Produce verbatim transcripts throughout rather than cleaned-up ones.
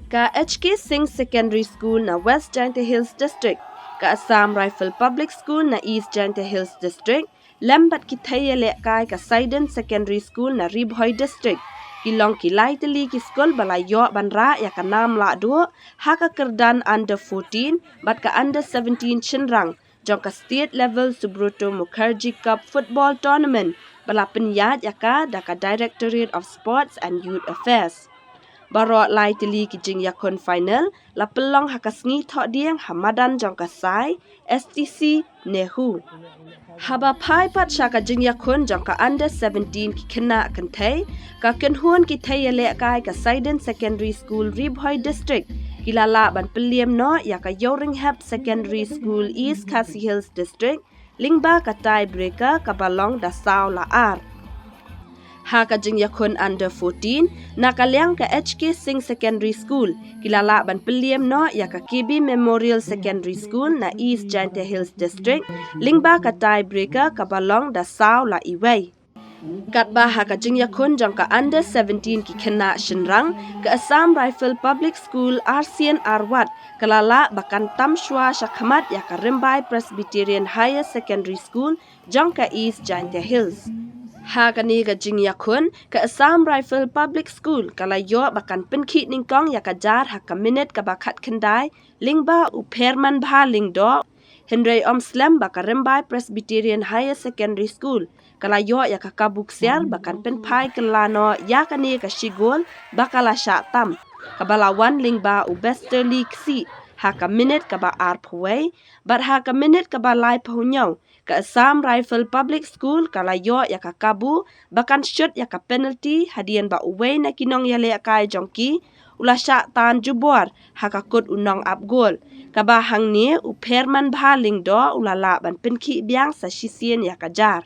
Ka H K Singh Secondary School na West Jaintia Hills District, ka Assam Rifle Public School na East Jaintia Hills District, lem bad ki thei ïalehkai ka Saiden Secondary School na Ri Bhoi District, ki long ki lai tylli ki skul ba la ïoh ban rah ïa ka nam lahduh ha ka kyrdan under fourteen bad ka under seventeen shynrang jong ka State Level Subroto Mukherjee Cup Football Tournament ba la pynïaid ïa ka da ka Directorate of Sports and Youth Affairs. Baroh lai tylli ki jingïakhun final la pynlong ha ka sngi Thohdieng ha madan jong ka Sai S T C NEHU. Haba phai pat sha ka jingïakhun jong ka under seventeen ki khynnah kynthei, ka kynhun ki thei ïalehkai ka Saiden Secondary School Ri Bhoi District, ki la lah ban pynliem noh ïa ka Ïewrynghep Secondary School East Khasi Hills District lyngba ka tie breaker kaba long da saw la ar. Ha ka jingïakhun under fourteen, na ka liang ka H K Singh Secondary School, ki la lah ban pynliem noh ïa ka K B Memorial Secondary School na East Jaintia Hills District lyngba ka tie breaker kaba long da saw la iwei. Katba ha ka jingïakhun jong ka under seventeen ki khynnah shynrang, ka Assam Rifle Public School Arsien Arwat, ka la lah ba kan tam shuwa sha khmat ïa ka Rymbai Presbyterian Higher Secondary School jong ka East Jaintia Hills. Ha kane ka jingïakhun, ka Assam Rifle Public School ka la ïoh ba kan pynkhih nyngkong ïa ka jar ha ka minit kaba khatkhyndai lyngba u Phermanbha Lyngdoh, hynrei ym slem ba ka Rymbai Presbyterian Higher Secondary School ka la ïoh ïa ka kabu ksiar ba kan pynphai kylla noh ïa kane ka shi gol ba ka la shah tam, kaba la wan lyngba u Besterly Ksih ha ka minit kaba arphew wei, bad ha ka minit kaba laiphew hynñiew, ka Assam Rifle Public School ka la ïoh ïa ka kabu ba kan shut ïa ka penalty hadien ba uwei na ki nongïalehkai jong ki u la shah tan jubor ha ka kut u nongap gol, kaba hangne u Phermanbha Lyngdoh u la lah ban pynkhih biang sa shisien ïa ka jar.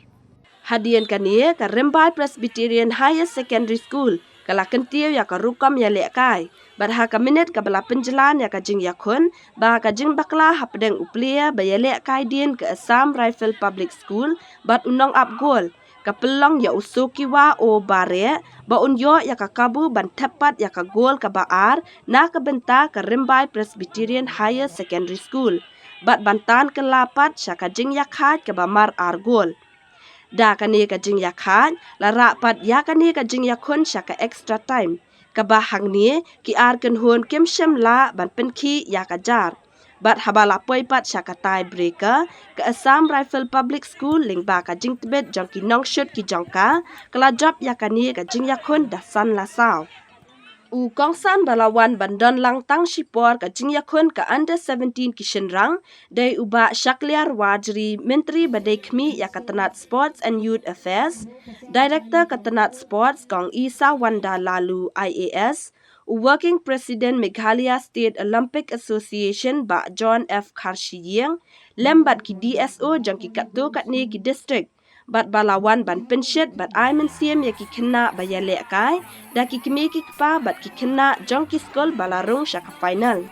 Hadien kane, ka Rymbai Presbyterian Higher Secondary School ka la kyntiew ïa ka rukom ïalehkai, bad ha ka minit kaba la pynjlan ïa ka jingïakhun ba ka jingbakla hapdeng u player ba ïalehkai dien ka Assam Rifle Public School bad u nongap gol, ka pynlong ïa u Sokiwa O Bareh ba un ïoh ïa ka kabu ban thep pat ïa ka gol kaba ar na ka bynta ka Rymbai Presbyterian Higher Secondary School, bad ban tan kylla pat sha ka jingïakhaid kaba mar ar gol. Da kane ka jingïakhaid, la rah pat ïa kane ka jingïakhun sha ka extra time, kaba hangne ki ar kynhun kim shym lah ban pynkhih ïa ka jar. Bad haba la poi pat sha ka tie breaker, ka Assam Rifle Public School lyngba ka jingtbit jong ki nongshut ki jong ka, ka la jop ïa kane ka jingïakhun da san la saw. U kongsan ba la wan ban don lang tang shipor ka jingïakhun ka under seventeen ki shynrang, dei u Bah Shakliar Warjri, Myntri ba dei khmih ïa ka tnat Sports and Youth Affairs, Director ka tnat Sports Kong Isawanda Laloo I A S, u Working President Meghalaya State Olympic Association Bah John F Kharshiing, lem bad ki D S O jong ki katto katne ki district, bad ba la wan ban pynshit bad ai mynsiem ïa ki khynnah ba ïalehkai da ki kmie ki kpa bad ki khynnah jong ki skul ba la rung sha ka final.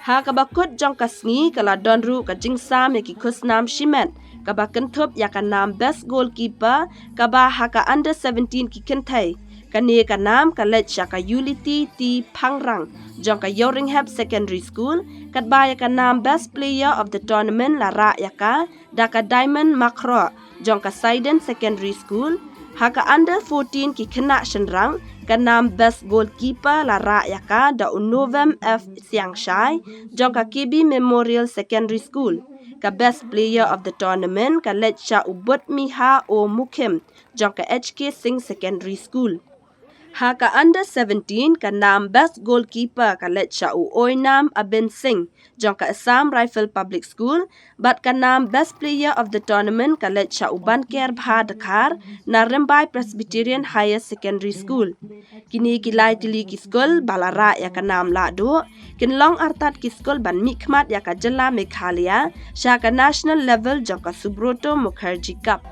Ha kaba kut jong ka sngi ka la don ruh ka jingsam ïa ki khusnam shimet, kaba kynthup ïa ka nam Best Goalkeeper, kaba ha ka under seventeen ki kynthei. Kane ka nam ka leit sha ka Yuliti T Phangrang jong ka Ïewrynghep Secondary School, katba ïa ka nam Best Player of the Tournament la rah ïa ka da ka Diamond Makhroh jong ka Saiden Secondary School. Ha ka under fourteen ki khynnah shynrang, ka nam Best Goalkeeper la rah ïa ka da u Novem F Siangshai jong ka K B Memorial Secondary School. Ka Best Player of the Tournament ka leit sha u Butmiha O Mukhim jong ka H K Singh Secondary School. Ha ka under seventeen, ka nam Best Goalkeeper ka leit sha u Oinam Abin Singh jong ka Assam Rifle Public School, bad ka nam Best Player of the Tournament ka leit sha u Banker Bha Dkhar na Rymbai Presbyterian Higher Secondary School. Kine ki lai tylli ki skul ba la rah ïa ka nam lahduh kin long artat ki skul ban mihkhmat ïa ka jylla Meghalaya sha ka national level jong ka Subroto Mukherjee Cup.